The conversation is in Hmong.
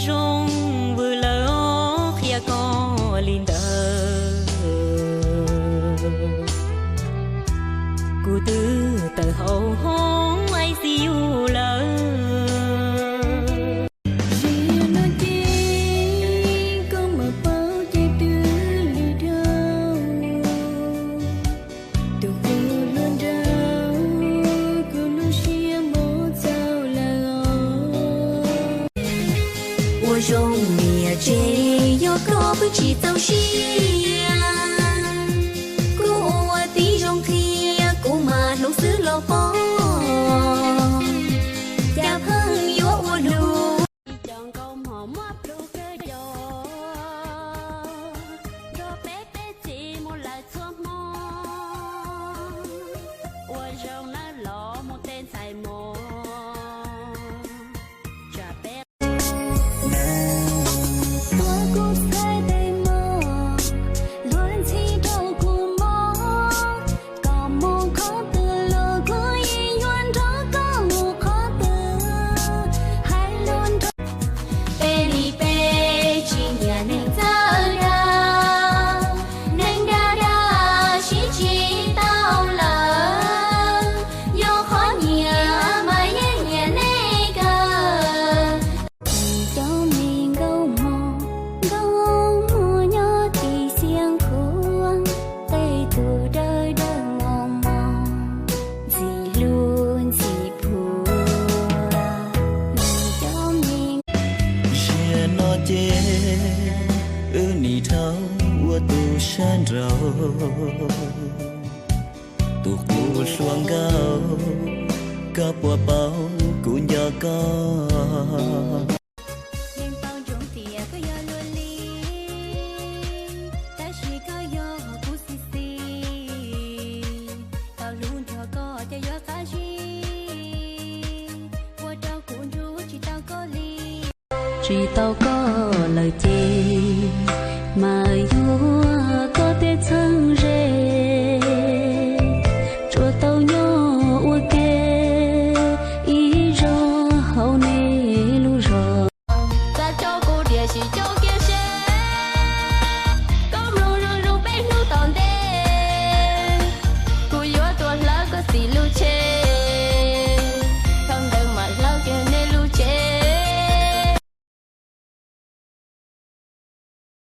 Zoo vwm lawm os, qhia koj li ntawd. Kuv twb tawm hauv hoob I C U lawm. Zaum no ces koj mam paub ces twb lig dhau. Tus qub hluas nraug, kuv lub siab mob txaus lawm os. Ua zoo niam tsev, yog koj pheej tsis txaus siab, kuv ua tib zoo qhia, kuv mam hloov xwb los pom, cas pheej yuav ua lus. Cov nkauj mos muab plhus kawg cov, nrog peb peb txiv mus lawm txhua hmo, ua zoo nawb los mus tej ntxhais mos, tsam peb Ua kuv txhais tes mos, luag ntxhi rau kuv mob, kom mus qhov twg los kuv yeej yuav nrog koj mus qhov twg, hais lus nrog. Peb li peb tsis nyiam neeg txawj dag, neeg dag dag sib tsis tau lawm, yog qhov nyiam mas yeej nyiam nej kawg. Tsis cov me nkauj mos, nkauj mos nyob tim Xiav Khuam, tej tus dawb dawb mos mos, ntxim hlub ntxim plhuav. Tsis cov me Zaum no ces wb nim dhau ua tus sab nraud. Tus qub hluas nkauj, koj puas paub kuv nco koj? Yeej paub ntsoov tias koj yog luag li, tab sis koj yog kuv xis xis. Tau hlub nrog koj ces yuav qab zib, ua rau kuv nrug tsis tau koj li. Tsis tau koj lawm ces mas yuav koj tej txheeb ze.